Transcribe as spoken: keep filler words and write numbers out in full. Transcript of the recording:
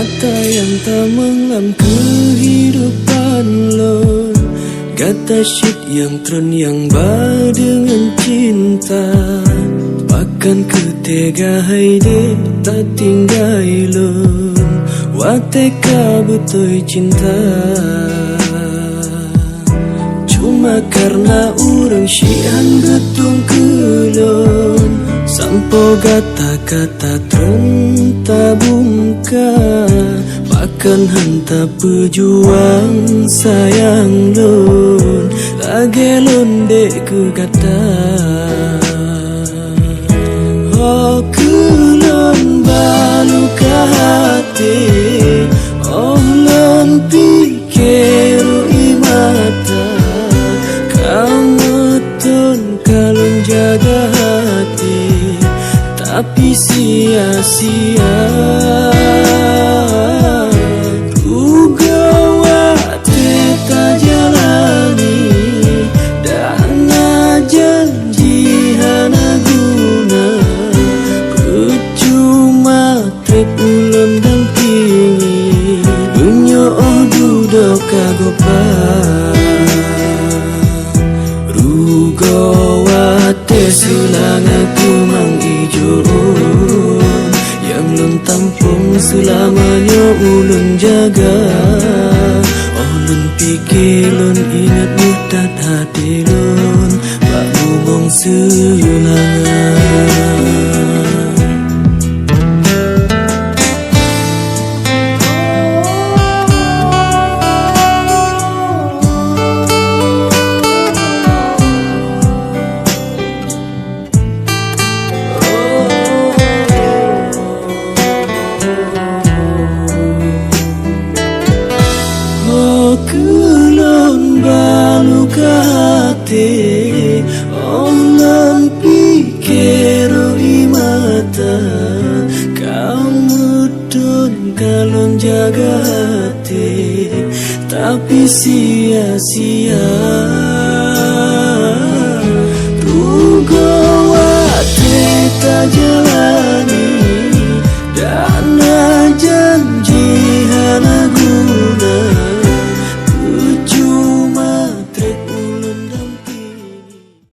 Tayang tamong lam keuhidupan lôn, gata cit nyang tron nyang ba deungon cinta. Pakon keu teuga hai dek tatinggai lôn, watée ka beutôi cinta. Cuma kareuna ureuëng syihan geutung keu lôn, sampoe gata ka tatron tabungka. Pakon hán tapeujuang sayang lôn, lagée lôn dek keu gata. Ho keu lôn baluka até, óh lôn pike rui mata. Ka meuton ka lôn jaga até, tapi sia-sia. Rugoe watée tajalani, dan na janji hana guna, peucuma treb ulôn dampingi, meunyoe óh dudoe ka gopa. Rugoe watée seulanga keumang ijo, nyang lôn tampông seulama nyoe ulôn jaga. Óh lôn pike lôn ingat meudat até lôn bak bungöng seulanga. Ho keu lôn baluka até, óh lôn pike rui mata. Ka meuton ka lôn jaga até, tapi sia-sia.